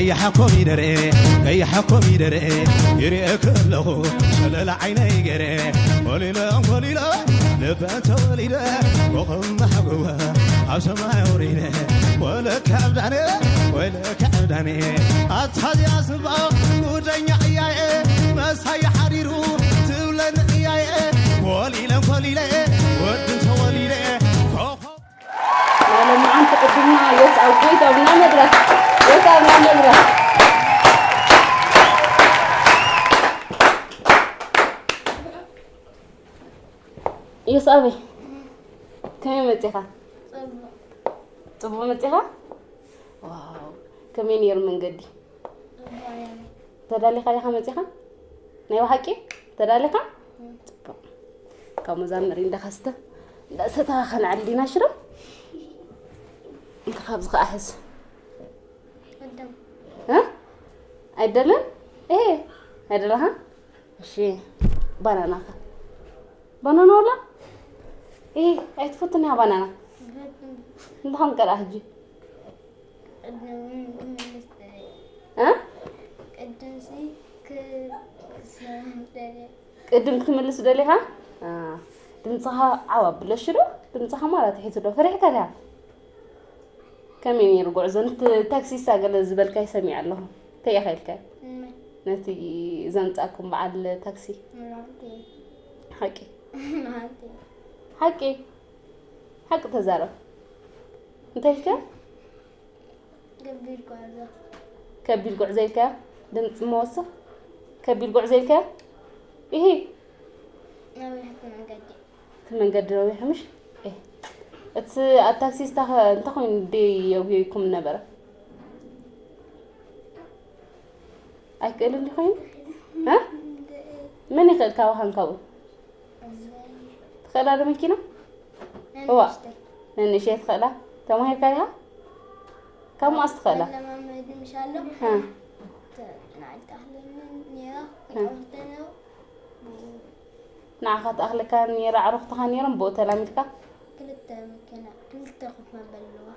ቀያሕ ኮሚደረ፣ ቀያሕ ኮሚደረ፣ ይሪኤ ከለኹ ሸለላ ዓይነይ ገይረ፣ ኮሊለ፣ ኮሊለ፣ ልበ ተወሊደ፣ ኮኸብ መሓጎወ፣ ኣብ ሰማይ ኣውሪደ፣ ወለከ ኣብዳነ፣ ወለከ ኣብዳነ፣ ኣታ እዚኣ ስባ፣ ጉደኛ እያየ፣ መሳይ ሓዲሩ፣ ትብለኒ እያየ፣ ኮሊለ፣ ኮሊለ፣ ወዲ ተወሊደ፣ ኮኸብ ናይ ሎማዓንቲ ቅድምና ዮስኣብ ጎይታ ኣብና መድረኽ፣ ዮስኣብ ኣብና መድረኽ። ዮስኣበይ፣ ከመይ መጺኻ? ጽቡቕ። ጽቡቕ መጺኻ? ዋው፣ ከመይ ነይሩ መንገዲ? ጽቡቕ ነይሩ። ተዳሊኻ ዲኻ መጺኻ? ናይ ብሓቂ ተዳሊኻ? እም። ጽቡቕ። ካብ መዛመሪ እንዳኸስተ፣ እንዳሰተኻ ከነዕሊ ዲና ሽሮ? እንተ ካብዚ ከኣ ሕዝ። ቅድም። እ? ኣይደልን? እሄ፣ ኣይደለኻ? እሺ፣ ባናናኸ? ባናና ወላ? እሄ፣ ኣይትፈቱን ኢኻ ባናና? ይፈቱ። እንድኾን ቀልኣ ሕጂ? ቅድም ክምልስ ደልየ። እ? ቅድምሲ ክ-፣ ክሰማዕ ደልየ። ቅድም ክትምልስ ደሊኻ? አ፣ ድምፅኻ ዓው ኣብሎ እሺ ዶ? ድምፅኻ ማራ ትሒቱ ዶ? ፈሪሕካ ዲኻ? ከመይ ነይሩ ጉዕዞ? ንቲ ታክሲስታ ገለ ዝበልካ ይሰሚዐ ኣለኹ። እንታይ ኢኻ ኢልካዮ? እመ። ነቲ ዘምጻእኩም በዓል ታክሲ? መብራህቲ። ሓቂ? መብራህቲ። ሓቂ? ሓቂ ተዛረብ። እንታይ ኢልካ? ከቢድ ጉዕዞ። ከቢድ ጉዕዞ ኢልካ? ድምፂ መወስኽ? ከቢድ ጉዕዞ ኢልካ? ኢሂ። ነዊሕ እቲ መንገዲ። እቲ መንገዲ ነዊሕ ምሽ? ኤ። እቲ ኣብ ታክሲስታ ኸ እንታይ ኮይኑ ደይ የጉየይኩም ነበረ? ኣይክእልን ድዩ ኮይኑ? እ? መን ይኽእል ካባኻን ካብኡ? ትኽእላ ዶ መኪና? እዋ። ነንእሽተይ። ነንእሽተይ ትኽእላ? ተማሂርካ ዲኻ? ካብ መኣስ ትኽእላ? ኣለማመዲ ምሽ ኣሎ። እ። ተ-፣ ንዓይ ተኣኽለኒ ነይራ። እ። ክልተ ነው። ንዓኻ ትኣኽለካ ነይራ፣ ኣዕሩኽትኻ ነይሮም፣ ብኡ ተላሚድካ? ክልተ መኪና፣ ክልተ ኮፍ መበሊ ኣለዋ።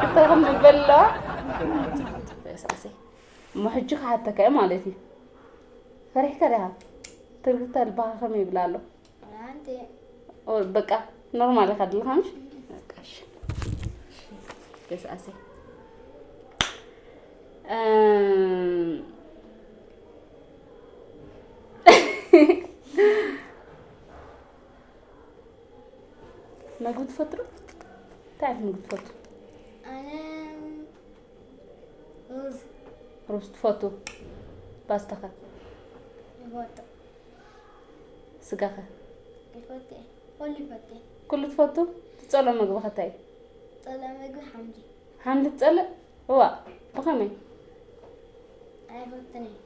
ክልተ ኮፍ መበሊ ኣለዋ? የስኣሰይ። እሞ ሕጂ ክሓተካ እየ ማለት እዩ። ፈሪሕካ ዲኻ? ትርግታ ልባኻ ከመይ ይብል ኣሎ? ኣንቲ። ኦ፣ በቃ ኖርማል ኢኻ ድልኻ ምሽ? በቃ እሺ። የስኣሰይ። እም፣ መግቢ ትፈቱ ዶ? እንታይ ዓይነት መግቢ ትፈቱ? ኣነ ሩዝ። ሩዝ ትፈቱ? ፓስታኸ? ይፈቱ። ስጋኸ? ይፈቱ። ኩሉ ይፈቱ። ኩሉ ትፈቱ? ትጸልኦ መግብኸ እንታይ እዩ? ዝጸልኦ መግቢ ሓምሊ። ሓምሊ ትጸልእ? እዋ፣ ብኸመይ? ኣይፈቱን እየ።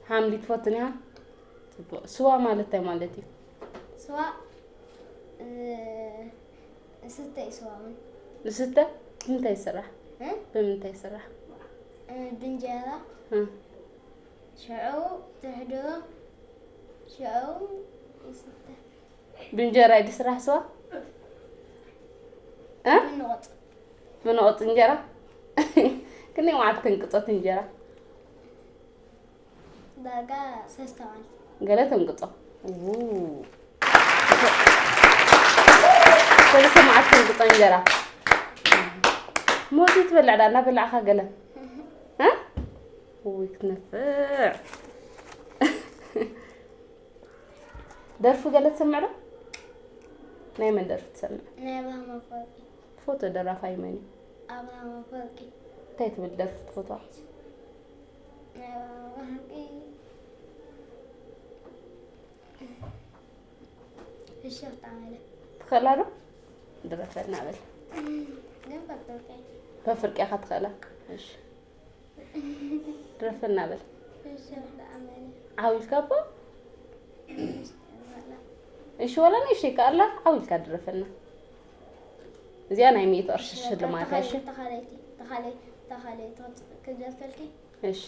ሓምሊ ትፈቱን ኢኻ? ጽቡቕ። ስዋ ማለት እንታይ ማለት እዩ? ስዋ፣ እ፣ ዝስተ እዩ ስዋ እውን። ዝስተ? ብምንታይ ይስራሕ? እ? ብምንታይ ይስራሕ? እ፣ ብእንጀራ። እ። ሽዑ ትሕድሮ፣ ሽዑ ይስተ። ብእንጀራ እዩ ዝስራሕ ስዋ? እ? ብንቑጽ። ብንቑጽ እንጀራ? ክንደይ መዓልቲ ተንቅጾ እቲ እንጀራ? ዳርጋ ሰለስተ መዓልቲ። ገለ ተንቅጾ። ው። ሰለስተ መዓልቲ ተንቅጾ እንጀራ። ሞዚ ትበልዕ ዳ እናበላዕኻ ገለ? እ? ውይ ክትነፍዕ። ደርፊ ገለ ትሰምዕ ዶ? ናይ መን ደርፊ ትሰምዕ? ናይ ኣብርሃም ኣፈወርቂ። ትፈትዎ ደራፋይ መን እዩ? ኣብርሃም ኣፈወርቂ። እንታይ ትብል ደርፊ ትፈትዋ? ናይ ኣብርሃም ኣፈወርቂ። ፍሽኽታ መለ። ትኽእላ ዶ? ድረፈልና በል። ግን በፍርቂ። በፍርቂ ኢኻ ትኽእላ። እሺ። ድረፈልና በል። ፍሽኽታ መለ። ዓው ኢልካ እባ? እሺ፣ ወላ ንእሽተይ ከኣላ ዓው ኢልካ ድረፈልና። እዚኣ ናይ ሚእቲ ቅርሺ ሽልማት እያ፣ እሺ? ተኻለይቲ፣ ተኻለይቲ፣ ተኻለይቲ ክደርፈልኪ? እሺ።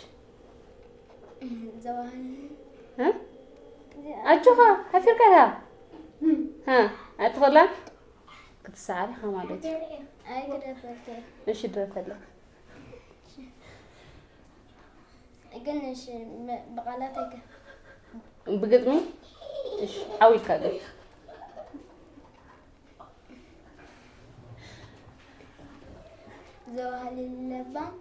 ዘዋህን። እ? ኣጆኻ፣ ሓፊርካ ዲኻ? እ፣ ኣይትኽእላን? ክትሰዓር ኢኻ ማለት እዩ። ኣይ፣ ክደርፈልኪ። እሺ፣ ድረፈለይ። ግን እሺ፣ ብ-፣ ብቓላት ኣይከ-፣ ብግጥሚ? እሺ፣ ዓው ኢልካ ግን። ዘዋህል ለባም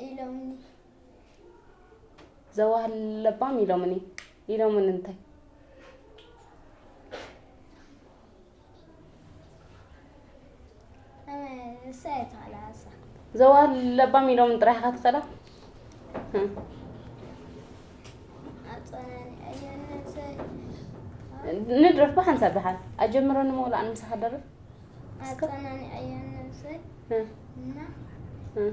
ኢሎምኒ። ዘዋህል ለባም ኢሎምኒ። ኢሎምን እንታይ? እመ-፣ ንሳ እያ ትኽእላ፣ ንሳ። ዘዋህል ለባም ኢሎምን ጥራሕ ኢኻ ትኽእላ? እ። ኣጸናኒዐዮ ነብሰይ። ንድረፍ ብሓንሳብ ደሓን። ኣጀምረኒ መውላእን ምሳኻ ደርፍ። እስከ። ኣጸናኒዐዮ ነብሰይ። እ። እና እ።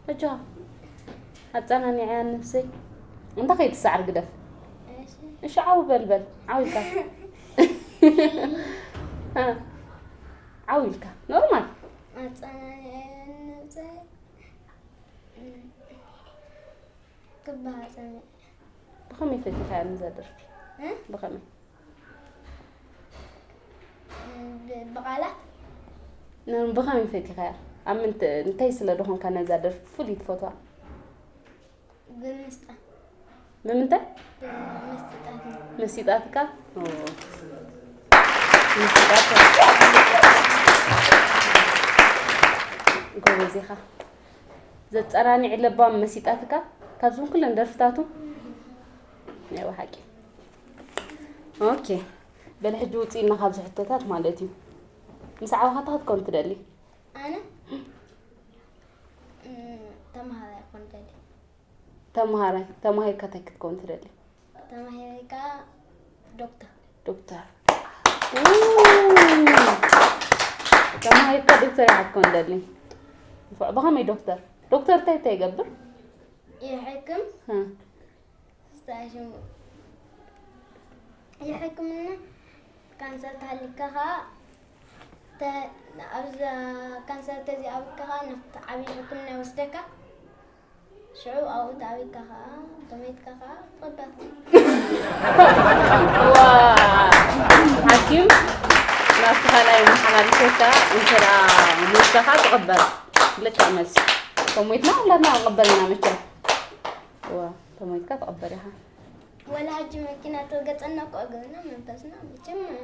ኣጆኻ። ኣጸናኒዐያ ነብሰይ። እንተ ከይትሰዓር ግደፍ። እሺ። እሺ፣ ዓው በል በል። ዓው ኢልካ። እ። ዓው ኢልካ። ኖርማል። ኣጸናኒዐያ ነብሰይ። ክበሃል ሰሚዐ። ብኸመይ ፈቲኻያ ነዛ ደርፊ? እ? ብኸመይ? ብ-፣ ብቓላት? ን-፣ ብኸመይ ፈቲኻያ? ኣብ ምንት-፣ እንታይ ስለ ደኾንካ ነዛ ደርፊ ፍሉይ ትፈትዋ? ብምስጣ። ብምንታይ? ብምስጣት። መሲጣትካ? ኦ። መሲጣትካ። ጎበዝ ኢኻ። ዘጸናንዕ ለባም መሲጣትካ ካብዞም ኩለን ደርፍታቱ ናይ ብሓቂ። ኦኬ፣ በል ሕጂ ውጽእና ካብዚ ሕቶታት ማለት እዩ። ምስ ዓበኻ እንታይ ክትከውን ትደሊ? ኣነ፣ እም፣ ተምሃራይ ክኾን ደሊ። ተምሃራይ፣ ተማሂርካ እንታይ ክትከውን ትደሊ? ተማሂርካ ዶክተር። ዶክተር። ው! ተማሂርካ ዶክተር ኢኻ ክትከውን ደሊ። ንፉዕ፣ ብኸመይ ዶክተር? ዶክተር እንታይ እንታይ ይገብር? ይሕክም። እ። ስታይ ሽሙ። ይሕክምና ካንሰር ተሃሊካ ኸዓ ተ-፣ ኣብዛ ካንሰር ተዚኣብካ ኸዓ ናብቲ ዓብዪ ሕክምና ይወስደካ። ሽዑ ኣብኡ ተኣቢካ ኸዓ፣ ተመይትካ ኸዓ ትቕበር። ዋ! ሓኪም ናብቲ ካልኣይ መሓላሊፈካ እንተ ደኣ ሞይትካ ኸዓ ትቕበር። ልክዕ መልሲ። ተሞይትና ኩላትና ክንቕበር ኢና መቸም። ዋ፣ ተሞይትካ ትቕበር ኢኻ። ወላ ሕጂ መኪና ተገጸና እኮ እግርና መንፈስና መቸም እ።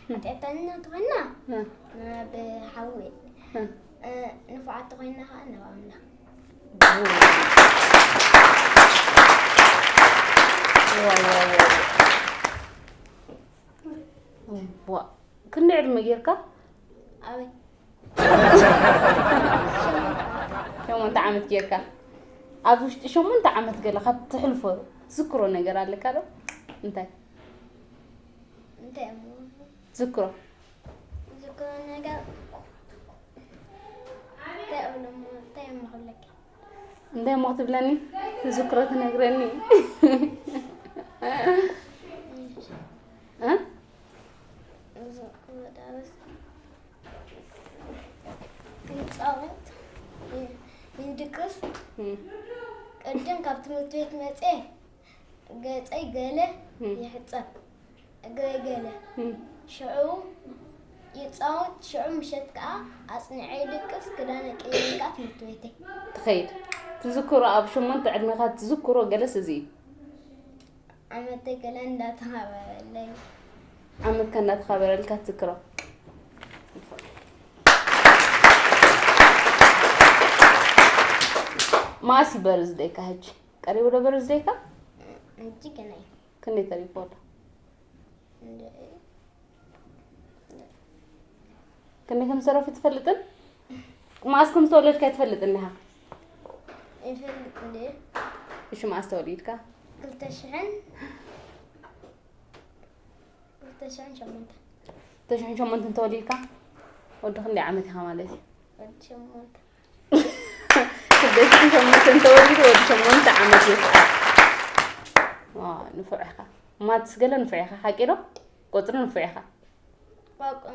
ሓጢኣተኛ ተኾይና እ። ናብ ሓዊ እ። እ፣ ንፉዓት ተኾይና ኸዓ ናብ ኣምላኽ። ዋው፣ ዋው፣ ዋው። ዋ፣ ክንደይ ዕድመ ጌርካ? ኣበይ? ሸሞንተ ዓመት ጌርካ። ኣብ ውሽጢ ሸሞንተ ዓመት ገለ ካብ ትሕልፎ ትዝክሮ ነገር ኣለካ ዶ? እንታይ? እንታይ እሞ? ትዝክሮ? ዝዝክሮ ነገር እንታይ እብሎ እሞ፣ እንታይ እሞ ክብለኪ? እንታይ እሞ ክትብለኒ? ትዝክሮ ትነግረኒ? እ? ዝዝክሮ ዳርስ ይጻወት፣ ይ-፣ ይድቅስ። እም። ቅድም ካብ ትምህርቲ ቤት መጽኤ ገጸይ ገለ እም። ይሕጸብ፣ እግረይ ገለ። እም። ሽዑ ይጻወት፣ ሽዑ ምሸት ከኣ ኣጽኒዐ ይድቅስ፣ ክዳነ ቀይረ ከኣ ትምህርቲ ቤተይ። ትኸይድ። ትዝክሮ ኣብ ሸሞንተ ዕድሜኻ ትዝክሮ ገለስ እዚ እዩ። ዓመተይ ገለ እንዳተኸበረለይ። ዓመትካ እንዳተኸበረልካ ትዝክሮ። መኣስ እዩ በርዝደይካ ሕጂ? ቀሪቡ ዶ በርዝደይካ? ሕጂ ገና እዩ። ክንደይ ተሪፎ ኣሎ? እንደ-፣ ክንደይ ከም ዝተረፉ ትፈልጥን? መኣስ ከም ዝተወለድካ ትፈልጥን ኢኻ? ይፈልጥ እንደ። እሺ፣ መኣስ ተወሊድካ? ክልተ ሽሕን፣ ክልተ ሽሕን ሸሞንተን። ክልተ ሽሕን ሸሞንተን ተወሊድካ? ወዲ ክንደይ ዓመት ኢኻ ማለት እዩ? ወዲ ሸሞንተ። ክልተ ሽሕን ሸሞንተን ተወሊዱ ወዲ ሸሞንተ ዓመት እዩ። ዋ፣ ንፉዕ ኢኻ። ማትስ ገለ ንፉዕ ኢኻ፣ ሓቂ ዶ? ቁጽሪ ንፉዕ ኢኻ። ቋንቋ፣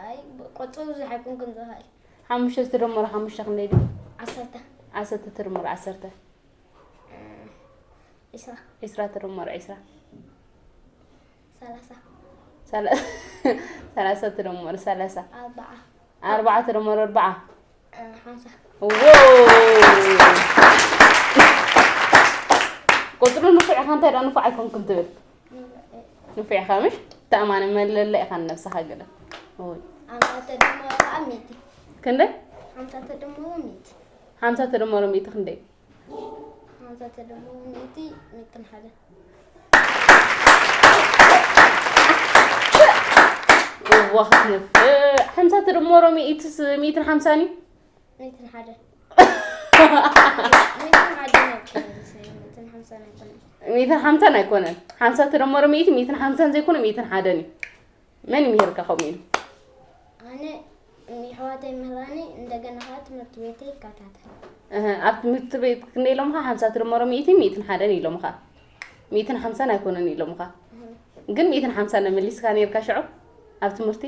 ኣይ፣ ቁጽሪ ብዙሕ ኣይኮንኩን ዝኽእል። ሓሙሽተ ዝተደመረ ሓሙሽተ ክንደይ ድዩ? ዓሰርተ። ዓሰርተ ተደመረ ዓሰርተ። ዒስራ። ዒስራ ተደመረ ዒስራ። ሰላሳ። ሰላ-፣ ሰላሳ ተደመረ ሰላሳ። ኣርብዓ። ኣርባዕተ ደመር ኣርባዓ። ሓምሳ። ዎ! ቁጽሪ ንፉዕ ኢኻ፣ እንታይ ደኣ ንፉዕ ኣይኮንኩን ትብል? ንፉዕ ኢኻ ምሽ? ተኣማኒ መለለ ኢኻ ንነብስኻ ገለ። ኦይ። ሓምሳ ተደመሩ ከዓ ሚእቲ። ክንደይ? ሓምሳ ተደመሩ ሚእቲ። ሓምሳ ተደመሩ ሚእቲ ክንደይ? ሓምሳ ተደመሩ ሚእቲ፣ ሚእትን ሓደ። እዋ ክትንፍዕ። ሓምሳ ተደመሩ ሚእትስ፣ ሚእትን ሓምሳን እዩ? ሚእትን ሓደ። ሚእትን ሓደ ነው እኮ፣ ሚእትን ሓምሳን ኣይኮነን። ሚእትን ሓምሳን ኣይኮነን። ሓምሳ ተደመሩ ሚእቲ፣ ሚእትን ሓምሳን ዘይኮነ፣ ሚእትን ሓደን እዩ። መን ይምህርካ ከምኡ ኢሉ? ኣነ፣ የሕዋተይ ይምህራኒ፣ እንደገና ከዓ ትምህርቲ ቤተይ ይከታተል። እህ፣ ኣብ ትምህርቲ ቤት ክንደይ ኢሎምኻ? ሓምሳ ትድመሮ ሚእቲ፣ ሚእትን ሓደን ኢሎምኻ። ሚእትን ሓምሳን ኣይኮነን ኢሎምኻ። እህ። ግን ሚእትን ሓምሳን መሊስካ ነይርካ ሽዑ ኣብ ትምህርቲ?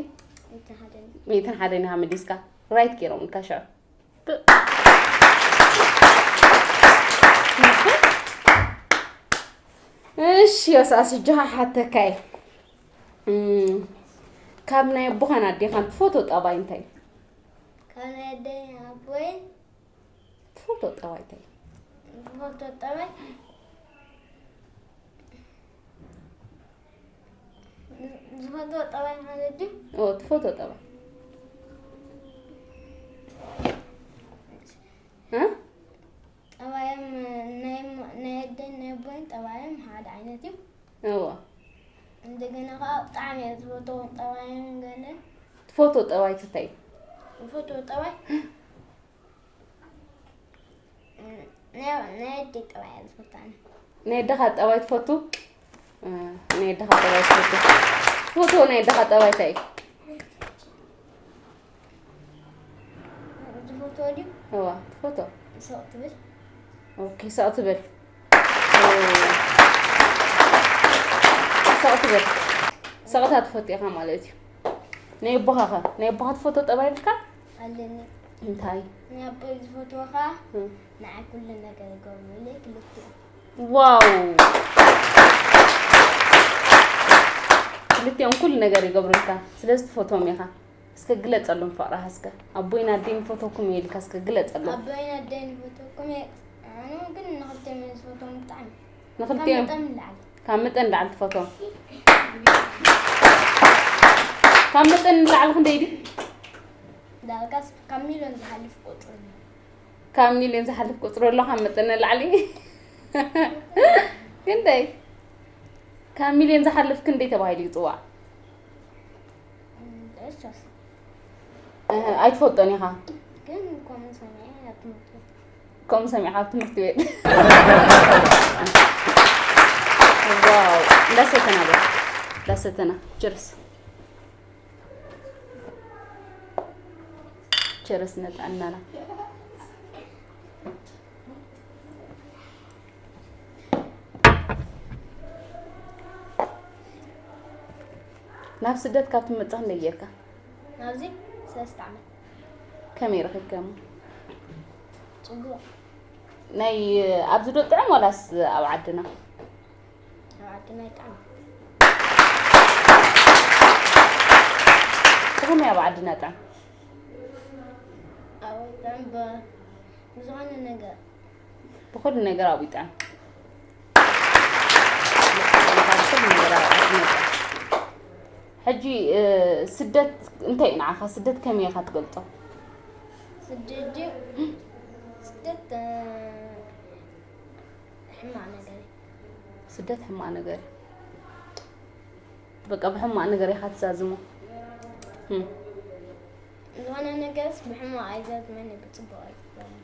ሚእትን ሓደን። ሚእትን ሓደን ኢኻ መሊስካ። ራይት ገይሮምልካ ሽዑ። እሺ፣ ዮስኣስ፣ ሕጂ ሓተካይ። እም፣ ካብ ናይ ኣቦኻን ኣዴኻን ትፈትዎ ጠባይ እንታይ እዩ? ካብ ናይ ኣደይ ኣቦይ ትፈትዎ ጠባይ እንታይ እዩ? ዝፈትዎ ጠባይ፣ ዝፈትዎ ጠባይ ማለት ድዩ? ኦ፣ ትፈትዎ ጠባይ። እ? ጠባዮም፣ ናይ ሞ-፣ ናይ ኣደን ናይ ኣቦይን ጠባዮም ሓደ ዓይነት እዩ። እዎ። እንደገና ከዓ ብጣዕሚ እየ ዝፈትዎም ጠባዮም ገለ። ትፈትዎ ጠባይ እንታይ እዩ? ዝፈትዎ ጠባይ፣ ናይ፣ ናይ ኣደይ ጠባይ እየ ዝፈትዋ ኣነ። ናይ ኣደኻ ጠባይ ትፈቱ? እ፣ ናይ ኣደኻ ጠባይ ትፈቱ። ትፈትዎ ናይ ኣደኻ ጠባይ እንታይ እዩ? ዝፈትዎ ድዩ? እዋ፣ ትፈትዎ። ስቕ ትብል። ኦኬ፣ ስቕ ትብል። እ፣ ስቕ ትብል። ስቕታ ትፈቱ ኢኻ ማለት እዩ። ናይ ኣቦኻ ኸ? ናይ ኣቦኻ ትፈትዎ ጠባይ የብልካ? ኣለኒ። እንታይ? ናይ ኣቦይ ዝፈትዎ ኸዓ፣ እ። ንዓይ ኩሉ ነገር ይገብሩለይ ክልቲኦም። ዋው! ክልቲኦም ኩሉ ነገር ይገብሩልካ፣ ስለዚ ትፈትዎም ኢኻ። እስከ ግለጸሎም ፍቕርኻ እስከ። ኣቦይን ኣደይን ይፈትወኩም እየ ኢልካ እስከ ግለጸሎም። ኣቦይን ኣደይን ይፈትወኩም እየ። ኣነ ግን ንኽልቲኦም እየ ዝፈትዎም ብጣዕሚ። ንኽልቲኦም? ካብ መጠን ንላዕሊ። ካብ መጠን ንላዕሊ ትፈትዎም? ካብ መጠን ንላዕሊ ክንደይ ድዩ? ዳርጋስ ካብ ሚልዮን ዝሓልፍ ቁጽሪ ኣሎ። ካብ ሚልዮን ዝሓልፍ ቁጽሪ ኣሎ፣ ካብ መጠን ንላዕሊ። ክንደይ? ካብ ሚልዮን ዝሓልፍ ክንደይ ተባሂሉ ይጽዋዕ? እም፣ እሱስ። እህ፣ ኣይትፈልጦን ኢኻ? ግን ከምኡ ሰሚዐ ኣብ ትምህርቲ ቤት። ከምኡ ሰሚዕካ ኣብ ትምህርቲ ቤት? ዋው፣ እንዳሰተና በል። እንዳሰተና። ችርስ። ቸርስ ንጥዕናና። ናብ ስደት ካብ ትመጽእ ክንደይ ጌርካ? ናብዚ ሰለስተ ዓመት። ከመይ ረኺብካሞ? ጽቡቕ። ናይ ኣብዚ ዶ ጥዑም ዋላስ ኣብ ዓድና? ኣብ ዓድና ይጥዕም። ብኸመይ ኣብ ዓድና ጥዕም? ኣብ ጥዕም ብ-፣ ብዝኾነ ነገር። ብኹሉ ነገር ኣብኡ ይጥዕም። ብኹሉ ነገር ኣብ ዓድና ይጥዕም። ሕጂ፣ እ፣ ስደት እንታይ እዩ ንዓኻ? ስደት ከመይ ኢኻ ትገልጾ? ስደት ድዩ? ስደት፣ እ፣ ሕማቕ ነገር እዩ። ስደት ሕማቕ ነገር እዩ። በቃ ብሕማቕ ነገር ኢኻ ትዛዝሞ። እም። ዝኾነ ነገርስ ብሕማቕ ኣይዛዝመን እየ፣ ብጽቡቕ ኣይዛዝመን።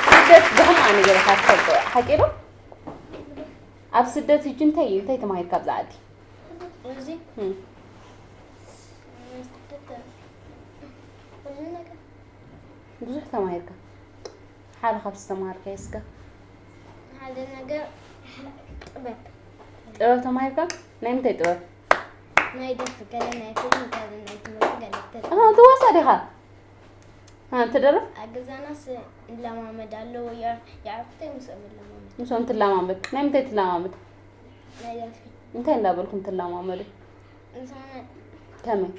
ስደት ብሕማቕ ነገር ኢኻ ትፈልጦ፣ ሓቂ ዶ? ኣብ ስደት ሕጂ እንታይ እዩ? እንታይ ተማሂርካ ኣብዛ ዓዲ? እዚ? እም። ስደት ኩሉ ነገር። ብዙሕ ተማሂርካ? ሓደ ካብ ዝተማሃርካዮ እስከ? ሓደ ነገር ጥበብ። ጥበብ ተማሂርካ? ናይ ምንታይ ጥበብ? ናይ ደርፊ ገለ፣ ናይ ፊልም ገለ፣ ናይ ትምህርቲ ገለ። ኣሃ፣ ትዋሳእ ዲኻ? ኣሃ፣ ትደርፍ? ኣብ ገዛናስ ንለማመድ ኣለዎ፣ ያ-፣ የዕርክተይ ምስኦም ይለማመድ። ምስኦም ትለማመድ? ናይ ምንታይ ትለማመድ? ናይ ደርፊ። እንታይ እንዳበልኩም ትለማመዱ? ዝኾነ ከመይ?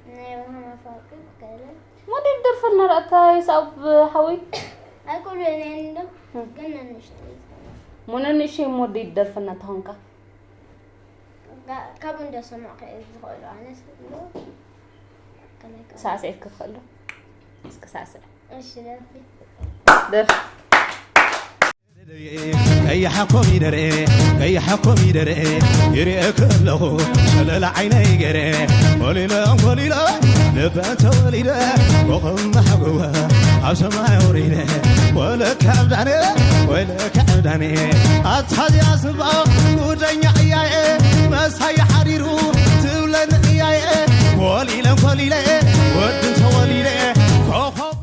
ናይ ዮሃና ኣፈወርቂ ገለ ሞዴል ደርፈልና ራእታ ይስኣብ ሓወይ። ኣይኮነን እንዶ ግን ንእሽተይ ሙነ ንእሽተይ ሞዴል ደርፈና ተኾንካ ካብ እንደ ሰማዕ ከ ዝኽእሉ ኣነስ እንዶ ከመይ ከ ሳዕስዒት ክትኽእሉ እስኪ ሳዕስዒ እሺ ደርፊ ደርፊ ቀያሕ ኮሚደረ ቀያሕ ኮሚደረ ይርኤ ከለኹ ሸለላ ዓይነይ ገረ ኮሊለ ኮሊለ ልበ ተወሊደ ኮኸብ ማሕጎወ ኣብ ሰማይ ወሪደ ወለካ ኣብዳነ ወለካ ኣብዳነ ኣትሓዝያ ስባ ጉደኛ እያየ መሳይ ሓዲሩ ትብለኒ እያየ ኮሊለ ኮሊለ ወዲ ተወሊደ ኮኸብ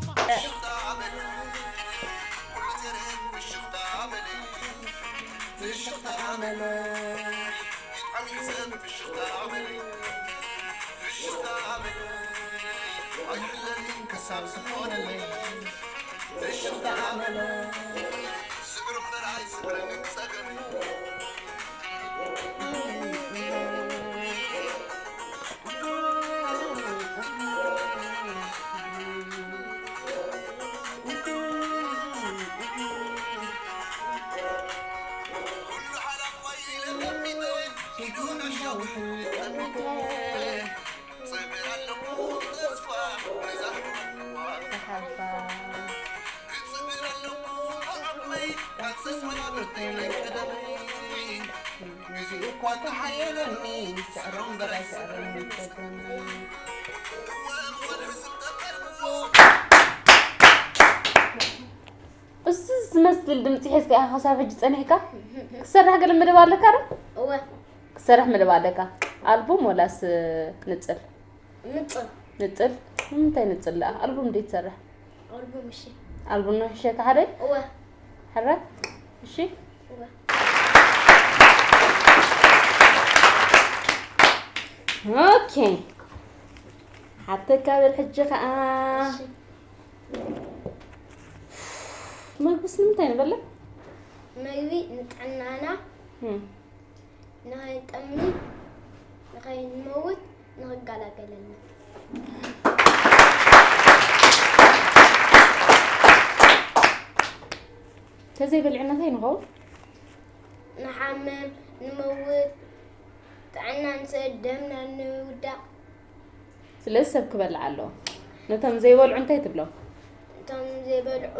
እዚ ዝመስል ድምፂ ሒዝካ ኢኻ ክሳብ ሕጂ ፀኒሕካ? ክሰርሕ ገለ መደብ ኣለካ ዶ? እወ ክሰርሕ መደብ ኣለካ። ኣልቡም ወላስ ንፅል? ንፅል ንፅል? ንምንታይ ንፅል ደኣ? ኣልቡም ደይ ትሰርሕ? ኣልቡም እሺ ኣልቡም ነው ሸካ ሓደ እወ ሕራይ እሺ እወ ኦኬ ሓተካ በል ሕጂ ከዓ እሺ መግብስ ንምንታይ ንበልዕ መግቢ ንጥዕናና እም፣ ንኸይንጠሚ ንኸይንመውት ንኽገላገለልና ተዘይበሊዕና እንታይ ንኸውን ንሓምም ንመውት ጥዕና ንስእድ ደምና ንውዳእ ስለዚ ሰብ ክበልዕ ኣለዎ ነቶም ዘይበልዑ እንታይ ትብሎም እቶም ዘይበልዑ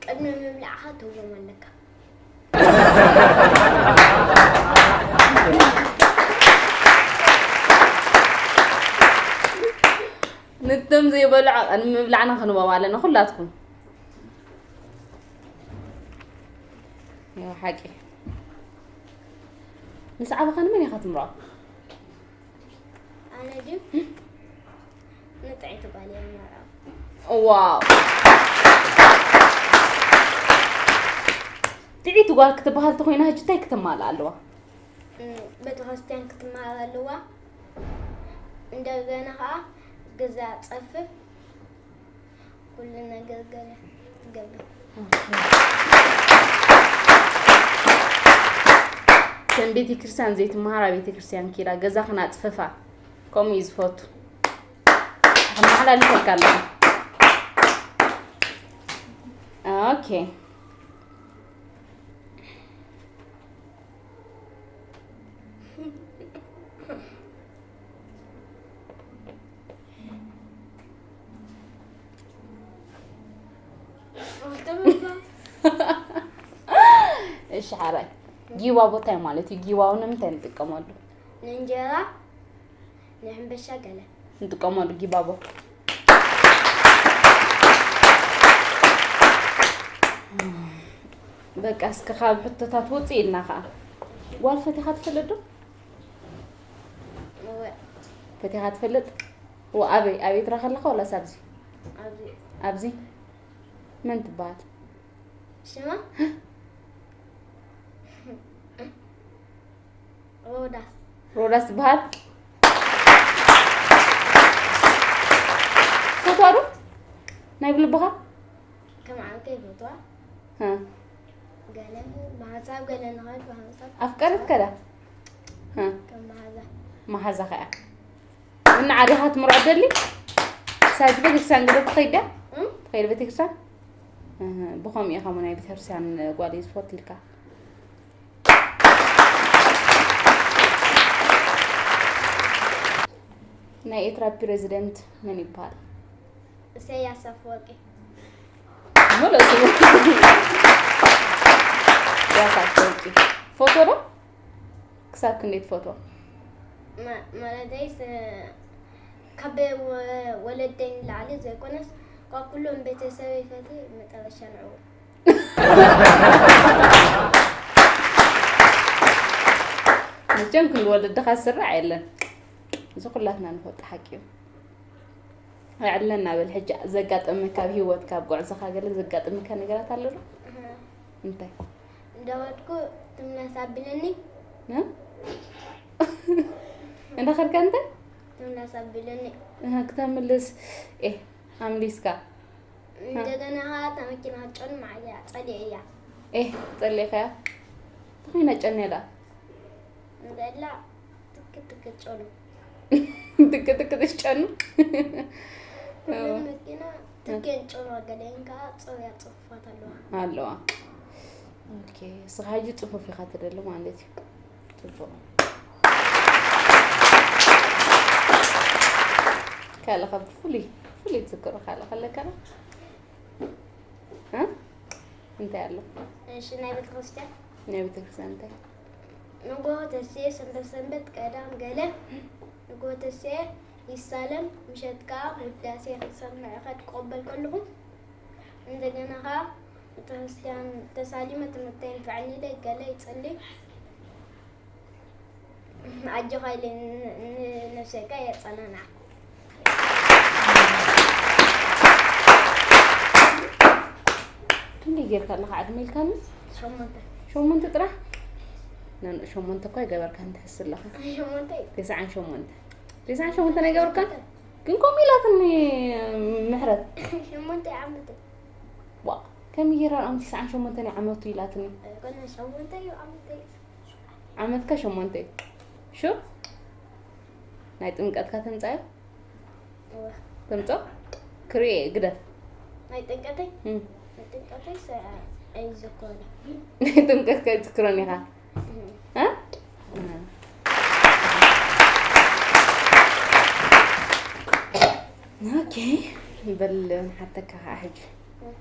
ቅድሚ ምብላዕኻ ትህቦም ኣለካ ነቶም ዘይበልዑ ቅድሚ ምብላዕና ክንህቦም ኣለና ኩላትኩም ሓቂ ምስ ዓበኻ ንመን ኢኻ ትምርዖ ኣነ ድዩ ንጥዕይቲ ጓል እየ መርዖ ዋው ጥዒት ጓል ክትበሃል ተኮይና ሕጂ እንታይ ክትማልእ ኣለዋ ቤተክርስትያን ክትመሃር ኣለዋ እንደገና ከዓ ገዛ ፀፍፍ ኩሉ ነገር ገለ ትገብር ከም ቤተ ክርስቲያን ዘይትመሃራ ቤተ ክርስቲያን ኪዳ ገዛ ክናፅፍፋ ከምኡ እዩ ዝፈቱ ኣመሓላልፈልካ ኣለኹ ኦኬ እሺ ሓራይ ጊባቦ እንታይ ማለት እዩ ጊባቦ ንምንታይ ንጥቀመሉ ንእንጀራ ንሕንበሻ ገለ ንጥቀመሉ ጊባቦ በቃ እስከ ካብ ሕቶታት ውፅእ ኢልና ከዓ ጓል ፈቲኻ ትፈልጥ ዶ እወ ፈቲኻ ትፈልጥ ወ ኣበይ ኣበይ ትረኸ ኣለኻ ወላስ ኣብዚ ኣብዚ ኣብዚ መን ትበሃል ሽማ ሮዳስ ሮዳስ ትበሃል ትፈትዋ ዶ ናይ ብልብኻ ከም ዓንከ ይፈትዋ እ፣ ገለ ብሓንሳብ ገለ ንኸድ ብሓንሳብ ኣፍቀረት ከዳ እ፣ ከም መሓዛ መሓዛ ከያ እና ዓዲኻ ትምርዖ ደሊ? ሳጅ ቤተክርስትያን ገለ ትኸይድ ድያ? እም? ትኸይድ ቤተክርስትያን? እህ፣ ብኸምኡ ኢኻ እሞ ናይ ቤተክርስትያን ጓል እዩ ዝፈቱ ኢልካ። ናይ ኤርትራ ፕሬዚደንት መን ይበሃል? ኢሳያስ ኣፈወርቂ። ሙሉእ ስሙ። ኢሳያስ ኣፈወርቂ። ፎቶ ዶ? ክሳብ ክንደይ ትፈትዎ? ማ-፣ ማለተይስ፣ ካብ ወ-፣ ወለደይ ንላዕሊ ዘይኮነስ፣ ካብ ኩሎም ቤተሰበይ ፈትየ መጨረሻ ንዕኡ። መቸም ክንዲ ወለድኻ ዝስራዕ የለን። እዚ ኩላትና ንፈልጦ ሓቂ እዩ። የዕለና በል። ሕጂ ዘጋጠመካ ኣብ ህይወትካ፣ ኣብ ጉዕዞኻ ገለ ዘጋጠመካ ነገራት ኣሎ ዶ? እህ። እንታይ? እንዳወድኩ ትምላስ ኣቢለኒ። እ? እንዳኸድካ እንታይ? ትምላስ ኣቢለኒ። እህ፣ ክተምልስ፣ ኤህ፣ ኣምሊስካ። እንደገና ኸዓ እታ መኪና ክትጨኑ መዓያ ጸሊኤያ። ኤህ፣ ጸሊእካያ? እንታይ ኮይና ጨንያ ደኣ? እንደላ ትክ ትክ ጨኑ። ትክ ትክ ትጨኑ? ኩለን መኪና ትክ ጨኑ፣ ገለኤን ከኣ ጽሩያ ጽፉፋት ኣለዋ። ኣለዋ። ኦኬ፣ ንስኻ ሕጂ ጽፉፍ ኢኻ ትደሊ ማለት እዩ። ጽቡቕ። ካልእ ካብ ፍሉይ፣ ፍሉይ ትዝክሮ ካልእ ከለካ ዶ? እ? እንታይ ኣሎ? እሺ፣ ናይ ቤተክርስትያን? ናይ ቤተክርስትያን እንታይ? ንግሆ ተስኤ፣ ሰንበት ሰንበት፣ ቀዳም ገለ፣ ንግሆ ተስኤ ይሳለም፣ ምሸት ከኣ ውዳሴ ክሰምዕ ከ-፣ ክቕበል ከለኹ፣ እንደገና ከኣ ቤተክርስትያን ተሳሊመ ትምህርተይ ንፍዕኒ ኢለ ገለ ይጽሊ። ኣጆኻ ኢለ ን-፣ ንነፍሰይ ከኣ የጸናንዓ። ክንደይ ጌርካ ኣለኻ ዕድመ ኢልካኒ? ሸሞንተ። ሸሞንተ ጥራሕ? ኖ፣ ኖ፣ ሸሞንተ እኳ ኣይገበርካን ትሕስ ኣለኻ። ሸሞንተ እዩ። ተስዓን ሸሞንተ። ተስዓን ሸሞንተ ኣይገበርካን? ሸሞንተ። ግን ከምኡ ኢላትኒ ምሕረት። ሸሞንተ ዓመት። ዋ፣ ከመይ ጌራ ኣም ተስዓን ሸሞንተን ዓመቱ ኢላትኒ? ኣይኮነን፣ ሸሞንተ እዩ ዓመተይ። ዓመትካ ሸሞንተ እዩ። ሹር? ናይ ጥምቀትካ ተምጻዮ? እወ። ተምጾ? ክሪኤ ግደፍ። ናይ ጥምቀተይ? እም። ናይ ጥምቀተይ ሰ-፣ ኣይዝክሮን። ናይ ጥምቀትካ ኣይትዝክሮን ኢኻ? እም። እ? እ። ኦኬ። በል ንሓተካ ኸዓ ሕጂ። እም።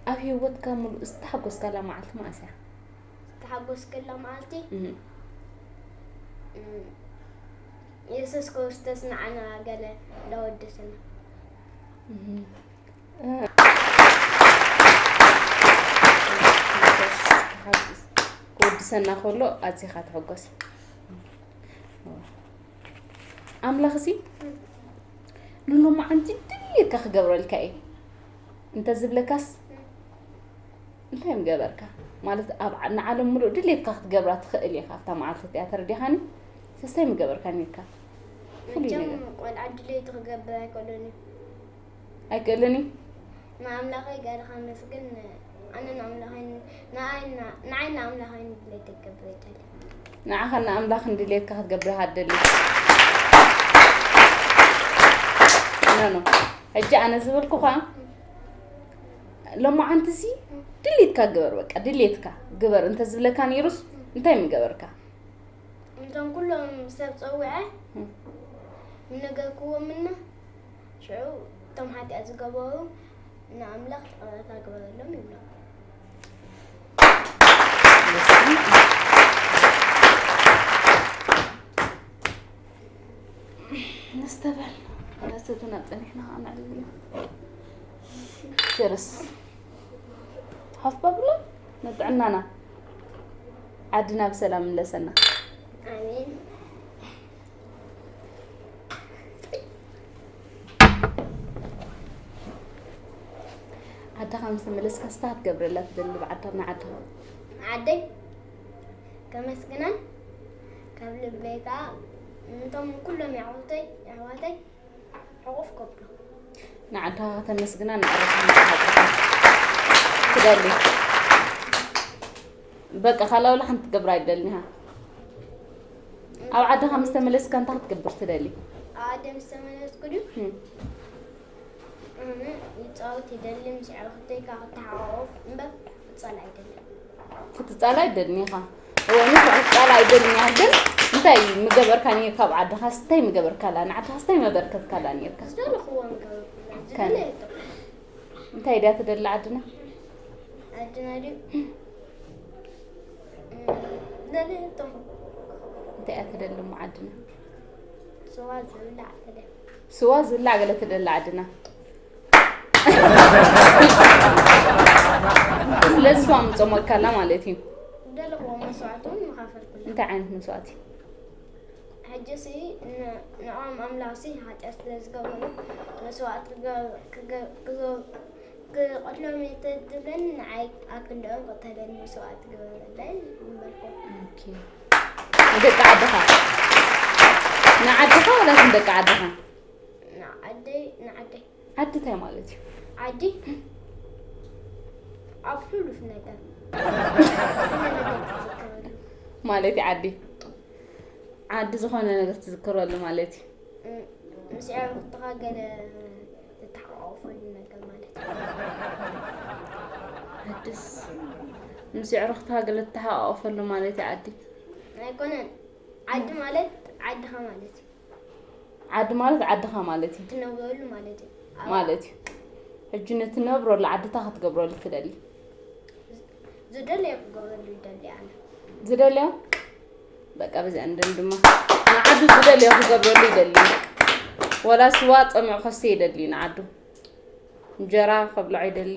ኣብ ህይወትካ ምሉእ ዝተሓጎስካላ መዓልቲ መዓስ እያ? ዝተሓጎስከላ መዓልቲ? እህ። እም፣ የሱስ ክርስቶስ ንዓና ገለ እንዳወደሰና። እህ። እ፣ የሱስ ክርስቶስ ክወድሰና ከሎ ኣዚኻ ትሕጎስ። ኣምላኽሲ ንሎማዓንቲ ድልየትካ ክገብረልካ እየ እንተ ዝብለካስ፣ እንታይ ምገበርካ? ማለት፣ ኣብ ዓ-፣ ንዓለም ምሉእ ድልየትካ ክትገብራ ትኽእል ኢኻ ኣብታ መዓልቲ እቲኣ፣ ተረዲኻኒ? ሰስታይ ምገበርካ ነይርካ? ፍሉይ መቸም ነገር። ቆልዓ ድልየቱ ክገብር ኣይክእልን እዩ። ኣይክእልን እዩ? ንኣምላኸይ ገለ ከመስግን፣ ኣነ ንኣምላኸይ ን-፣ ንኣይ ና-፣ ንዓይ ንኣምላኸይ ንድሌተይ ክገብር ይደሊ። ንዓኻ ንኣምላኽን ድሌትካ ክትገብር ኢኻ ትደሊ። ኖ፣ ኖ። ሕጂ ኣነ ዝበልኩኻ፣ ሎማዓንትሲ ድሌትካ ግበር፣ በቃ ድሌትካ ግበር እንተ ዝብለካ ነይሩስ፣ እንታይ ምገበርካ? እቶም ኩሎም ሰብ ጸዊዐ እም። ምነገርክዎምና፣ ሽዑ እቶም ሓጢኣት ዝገበሩ ንኣምላኽ ይቕረታ ግበረሎም ይብሎም። ነስተበል፣ ነስተቱና ጸኒሕና ኸዓ ነዕልል ኢና። ቸርስ። ሓፍ ባብሎ፣ ንጥዕናና። ዓድና ብሰላም ምለሰና። ኣሜን። ዓድኻ ምስ ተመለስካ ስታ ክትገብረላ ትደሊ ብዓድኻ፣ ንዓድኻ? ንዓደይ ከመስግናን ካብ ልበይ ከኣ ነቶም ኩሎም የዕሩኽተይ፣ የሕዋተይ ሕቑፍ ከብሎ። ንዓድኻ ከተመስግና፣ ንዓድኻ ክትሓቁፋ ትደሊ። በቃ ካላውላ ሓንቲ ትገብር ኣይደልኒኻ። ኣብ ዓድኻ ምስ ተመለስካ እንታይ ክትገብር ትደሊ? ኣብ ዓደ ምስ ተመለስኩ ድዩ? እም። ኣነ ይጻወት ይደሊ፣ ምስ ኣዕሩኽተይ ከዓ ክተሓቋቆፍ እምበር ክጻል ኣይደልን። ክትጻል ኣይደልኒኻ። እወ፣ ንሱ ክትጻል ኣይደልኒኻ፣ ግን እንታይ ምገበርካ ነይርካ ኣብ ዓድኻስ? እንታይ ምገበርካላ? ንዓድኻስ እንታይ መበርከትካላ ነይርካ? ዝደለኽዎ ምገበርኩላ፣ ከን-፣ ዝደለየቶ። እንታይ ድያ ትደሊ ዓድና? ዓድና ድዩ? እም፣ ዝደለየቶ። እንታይ እያ ትደሊ እሞ ዓድና? ስዋ ዝብላዕ ትደሊ። ስዋ ዝብላዕ ገለ ትደሊ ዓድና። ስለዚ ስዋ ምጸመካላ ማለት እዩ። ዝደለኽዎ መስዋዕቲ እውን ምኻፈልኩላ። እንታይ ዓይነት መስዋዕቲ? ሕጂሲ ን-፣ ንዖም ኣምላኽሲ ሓጢኣት ስለ ዝገበሩ መስዋዕቲ ክገ-፣ ክገ-፣ ክገ-፣ ክቐትሎም እየ ተትብለኒ ንዓይ ኣክንድኦም ቅተለኒ መስዋዕቲ ግበረለይ ምበልኩ። ኦኬ። ንደቂ ዓድኻ? ንዓድኻ ወላስ ንደቂ ዓድኻ? ንዓደይ፣ ንዓደይ። ዓዲ እንታይ ማለት እዩ? ዓዲ ኣብ ሕሉፍ ነገር። ዝኾነ ነገር ትዝክረሉ። ማለት እዩ ዓዲ? ዓዲ ዝኾነ ነገር ትዝክረሉ ማለት እዩ። እም፣ ምስ ኣዕሩኽትኻ ገለ ትተሓቋቆፈሉ ነገር ማለት እዩ። ዓድስ ምስ ኣዕሩኽትኻ ገለ ትተሓቋቆፈሉ ማለት እዩ ዓዲ? ኣይኮነን። ዓዲ ማለት ዓድኻ ማለት እዩ። ዓዲ ማለት ዓድኻ ማለት እዩ። ትነብረሉ ማለት እዩ። ኣብ ማለት እዩ። ሕጂ ንትነብረሉ ዓድታ ክትገብረሉ ትደሊ? ዝደለዮ ክገብረሉ ይደሊ ኣነ። ዝደለዮ? በቃ በዚኣ እንደምድማ። ንዓዱ ዝደለዮ ክገብረሉ ይደሊ። ወላ ስዋ ጸሚቑ ከስተ ይደሊ ንዓዱ። እንጀራ ከብልዖ ይደሊ።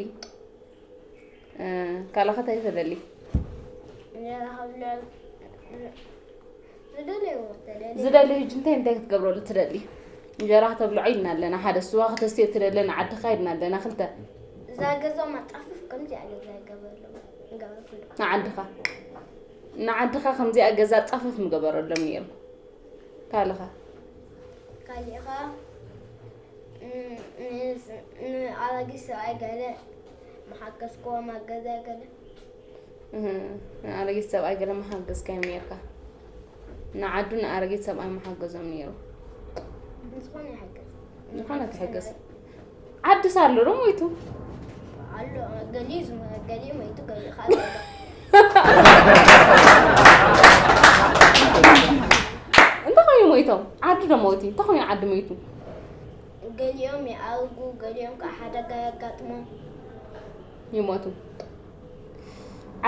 እ፣ ካልእ ከ እንታይ ትደሊ? እንጀራ ከብልዕ፣ ዝደለይዎ ተደሊ። ዝደሊ ሕጂ እንታይ እንታይ ክትገብረሉ ትደሊ? እንጀራ ከተብልዖ ኢልና ኣለና ሓደ፣ ስዋ ከተስትዮ ትደሊ ንዓድኻ ኢልና ኣለና ክልተ። እዛ ገዛ ማጣፍፍ ከምዚኣ ገዛ ይገበረሎም፣ ይገበርኩሎም። ንዓድኻ፣ ንዓድኻ ከምዚኣ ገዛ ጻፍፍ ምገበረሎም ነይሩ። ካልኻ? ካሊእኻ፣ ን-፣ ን-፣ ንኣረጊት ሰብኣይ ገለ መሓገዝክዎም ኣብ ገዛ ገለ። እህ፣ ንኣረጊት ሰብኣይ ገለ መሓገዝካዮም ነይርካ። ንዓዱ ንኣረጊት ሰብኣይ መሓገዞም ነይሩ። ዝኾነ ይሓገዝ። ዝኾነ ትሕገዝ። ዓድስ ኣሎ ዶ ሞይቱ? ኣሎ፣ ገሊኡ ዝሞ-፣ ገሊኡ ሞይቱ፣ ገሊኡ ከዓ ዘሎ። እንታይ ኮይኑ ሞይቶም? ዓዲ ዶ ሞይቱ? እንታይ ኮይኑ ዓዲ ሞይቱ? ገሊኦም ይኣርጉ፣ ገሊኦም ከዓ ሓደጋ የጋጥሞም። ይሞቱ።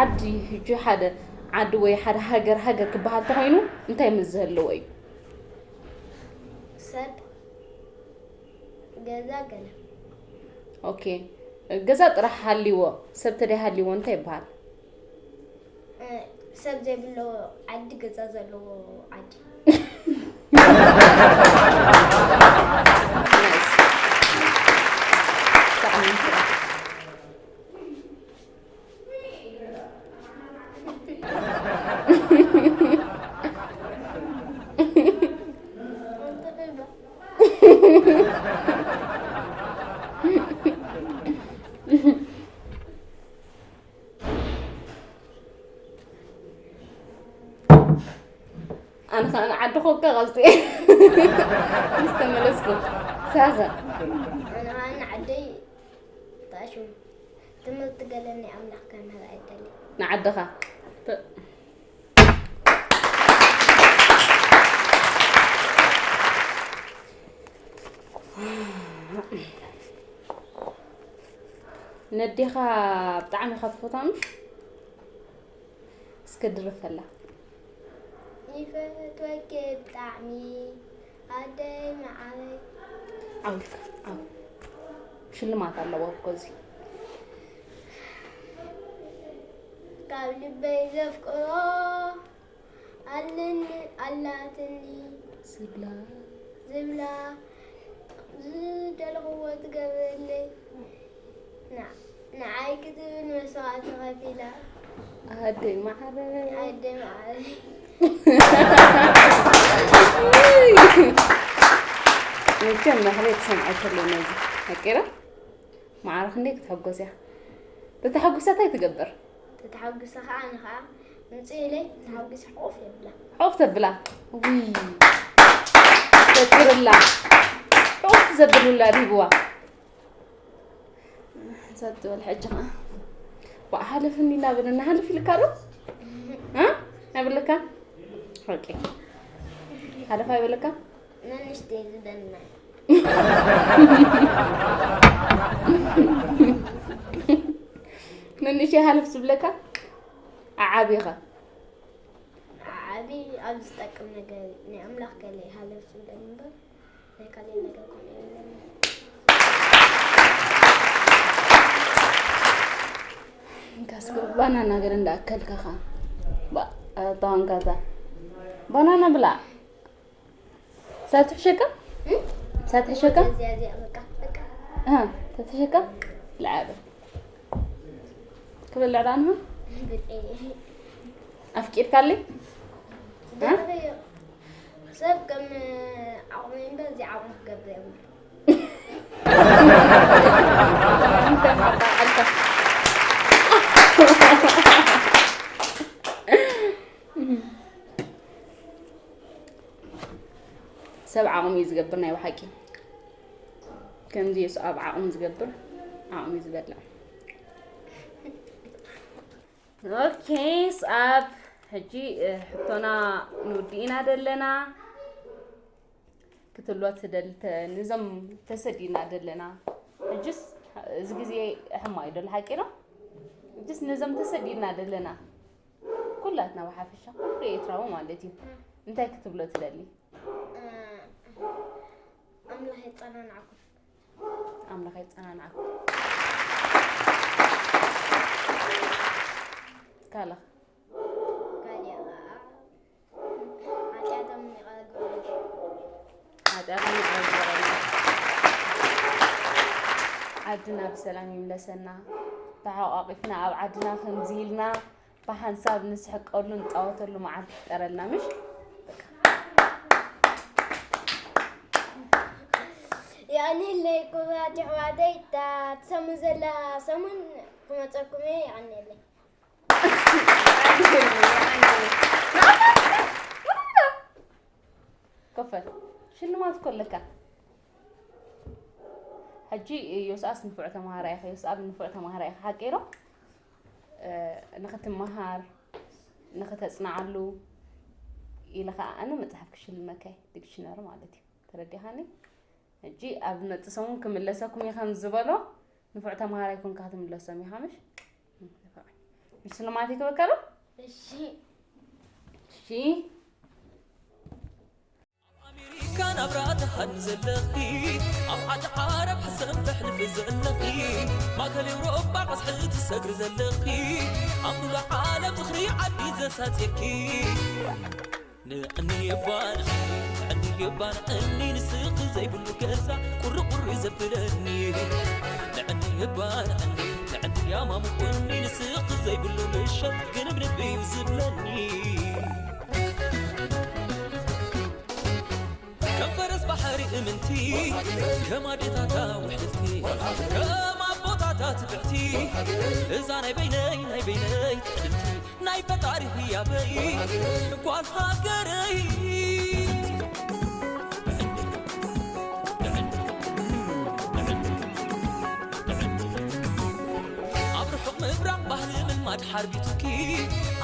ዓዲ ሕጂ ሓደ ዓዲ ወይ ሓደ ሃገር፣ ሃገር ክበሃል እንተኾይኑ እንታይ ምስ ዝህልዎ እዩ? ሰብ፣ ገዛ፣ ገለ። ኦኬ። ገዛ ጥራሕ ሃልይዎ፣ ሰብ ተደይ ሃልይዎ እንታይ ይበሃል? እ፣ ሰብ ዘይብሎ ዓዲ፣ ገዛ ዘለዎ ዓዲ። ናይስ። ብጣዕሚ ይምስገን። ኣነ ኸኣ ንዓዲ ኮንካ ቀልጢ ምስ ተመለስኩ። ሳኸ? ኣነ ኸኣ ንዓደይ ተኣሽሙ። ትምህርቲ ገለ ናይ ኣምላኽ ከምህር ኣይደሊ። ንዓድኻ? ተ-፣ ነዴኻ ብጣዕሚ ኢኻ ትፈትዋ ምሽ? እስከ ድረፈላ። ይፈትወኪ ብጣዕሚ ኣደይ መዓረይ። ዓው ኢልካ፣ ዓው። ሽልማት ኣለዎ እኮ እዚ። ካብ ልበይ ዘፍቅሮ ኣለኒ፣ ኣላትኒ ዝብላ። ዝብላ፣ ዝደለኽዎ ትገብረለይ። ና-፣ ንዓይ ክትብል መስዋእቲ ከፊላ። ኣደይ መዓረይ። ኣደይ መዓረይ። መቸም ማህሌት ትሰምዖ ተሎ ነዚ። ሓቂራ? መዓረ ክንደይ ክትሕጎስ እያ። ተተሓጒሳ እንታይ ትገብር? ተተሓጒሳ ኸዓ ንኸዓ ምጽእ ኢለይ ተሓጒሰ ሕቑፍ የብላ። ሕቑፍ ተብላ። ውይ፣ ፈጢርላ። ሕቑፍ ዘብል ውላድ ሂብዋ። ሰጥ በል ሕጂ ኸዓ። ዋእ፣ ሓለፍኒ እናበለ እናሓልፍ ኢልካ ዶ? እ? ኣይብለካ? ኦኬ። ሓለፍ ኣይበለካ? ንንእሽተይ ዝደልና። ንንእሽተይ ሓለፍ ዝብለካ? ዓዓቢኻ? ዓዓቢ ኣብ ዝጠቅም ነገር ናይ ኣምላኽ ገለ ሓለፍ ዝብለኒ እምበር ናይ ካልእ ነገር ኮነ የብለኒ። ካስኮ ባናና ገለ እንዳኣከልካ ኸዓ። ባ-፣ ኣታ ዋንካታ። ባናና ብላዕ። ሳብ ትሕሸካ? እም? ሳብ ትሕሸካ? እዚኣ፣ እዚኣ፣ በቃ፣ በቃ። ኣሃ፣ ሳብ ትሕሸካ? ልዓበ። ክበልዕ ደኣ ንሃ? ብጤ። ኣፍቂርካለይ? እ? ደረበዮ። ሰብ ከም ዓቕሙ እምበር፣ እዚ ዓቕሙ ክገብር የብሉ። እንታይ ማጣዓልካ? ሰብ ዓቕሙ እዩ ዝገብር ናይ ብሓቂ። ከምዚ የሱ ኣብ ዓቕሙ ዝገብር፣ ዓቕሙ እዩ ዝበልዕ። ኦኬ፣ ስኣብ ሕጂ፣ እ፣ ሕቶና ንውድእ ኢና ደለና። ክትብሎ ትደሊ ተ-፣ ንዞም ተሰዲድና ደለና። ሕጅስ እዚ ግዜ ሕማቕ እዩ ደሎ ሓቂ ነው። ሕጅስ ነዞም ተሰዲድና ደለና። ኩላትና ብሓፈሻ ኩሉ ኤርትራዊ ማለት እዩ። እንታይ ክትብሎ ትደሊ? እ፣ ኣምላኽ የጸናንዓኩም። ኣምላኽ የጸናንዓኩም። ካልእ? ካልእ ኸዓ ሓጢኣቶም ይቕረ ግበረሎም። ሓጢኣቶም ይቕረ ግበረሎም። ዓድና ብሰላም ይምለሰና። ተሓቋቂፍና ኣብ ዓድና ከምዚ ኢልና ብሓንሳብ ንስሕቀሉ ንጻወተሉ መዓልቲ ይፍጠረልና፣ ምሽ? የቐንየለይ ክቡራት ኣሕዋተይ፣ እታ ትሰሙ ዘላ ሰሙን ክመጸኩም እየ። የቐንየለይ። ኮፈል፣ ሽልማት እኮ ኣለካ። ሕጂ ዮስኣስ ንፉዕ ተማሃራይ ኢኻ፣ ዮስኣብ ንፉዕ ተማሃራይ ኢኻ፣ ሓቀይ ዶ? እ፣ ንኽትመሃር፣ ንኽተጽንዓሉ ኢለ ኸኣ ኣነ መጽሓፍ ክሽልመካ እየ፣ ዲክሽነሪ ማለት እዩ። ተረዲኻኒ? ሕጂ ኣብ ዝመጽእ ሰሙን ክምለሰኩም እየ ከም ዝበሎ፣ ንፉዕ ተማሃራይ ኮንካ ክትምለሶም ኢኻ፣ ምሽ? ንፉዕ። ምሽ ስልማት ይክበካ ዶ? እሺ። እሺ። ኣብ ኣሜሪካ ናብራ ትሃኒ ዘለኺ፣ ኣብ ዓዲ ዓረብ ሕሰም ተሕልፊ ዘለኺ፣ ማእከል ኤውሮጳ ቀስሒ ትሰግሪ ዘለኺ፣ ኣብ ሙሉእ ዓለም ዝኽሪ ዓዲ ዘሳጽየኪ። ንዕኒ እባ ንዕኒ፣ ንዕኒ እባ ንዕኒ፣ ንስኺ ዘይብሉ ገዛ ቁሪ ቁሪ ዘብለኒ። ንዕኒ እባ ንዕኒ፣ ንዕኒ ያማሙቁኒ፣ ንስኺ ዘይብሉ ምሸት ግንብንብ እዩ ዝብለኒ። ከም ፈረስ ባሕሪ እምንቲ፣ ከም ኣዴታታ ውሕልልቲ፣ ከም ኣቦታታ ትብዕቲ፣ እዛ ናይ በይነይ፣ ናይ በይነይ ትዕድልቲ፣ ናይ ፈጣሪ ህያበይ ጓል ሃገረይ። ኣብ ርሑቕ ምብራቕ ባህሊ ምልማድ ሓርቢቱኪ፣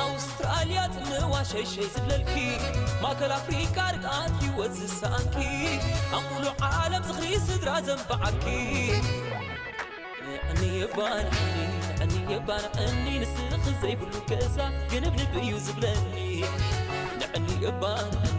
ኣውስትራልያ ጽምዋ ሸይሸይ ዝብለልኪ፣ ማእከል ኣፍሪቃ ርግኣት ህይወት ዝሰኣንኪ፣ ኣብ ሙሉእ ዓለም ዝኽሪ ስድራ ዘንበዓኪ። ንዕኒ እባ ንዕኒ፣ ንዕኒ እባ ንዕኒ፣ ንስኺ ዘይብሉ ገዛ ግንብንብ እዩ ዝብለኒ። ንዕኒ እባ ንዕኒ፣